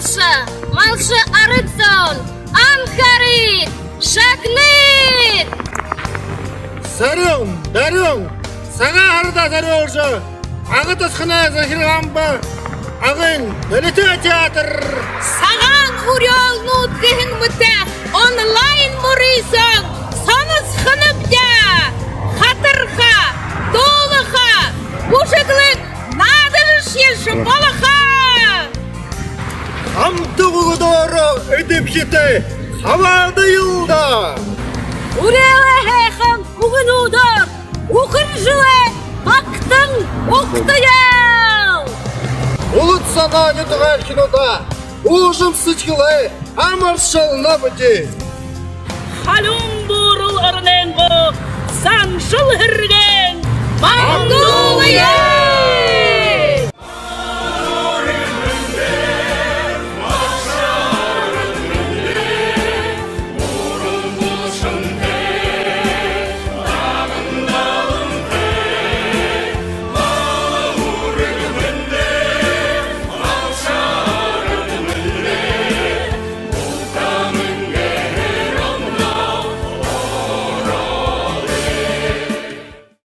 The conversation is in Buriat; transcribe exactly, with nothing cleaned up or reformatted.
Малша, малша арад зон, анхарыт, шагныт! Сарюун, дарюун, сагаан һарада зорюулжа, Ага тосхоной захиргаан ба Агын элитэ театр. Сагаан үреэлнүүд гэһэн мэтэ онлайн мүрысөөн соносхонобди. Хатарха, дуулаха, бүжэглэн наадажашье болохо. Хамта үбгэдөөрөө эдэбхитэй хабаадаял даа. Үреэлэй һайхан үгэнүүдээр үхэр жэлээ багтан угтаял. Улад санаа нютагаархинуудаа уужам сэдьхэлээр амаршалнабди. Халюун буурал оронойнгоо заншал һэргээн, мангад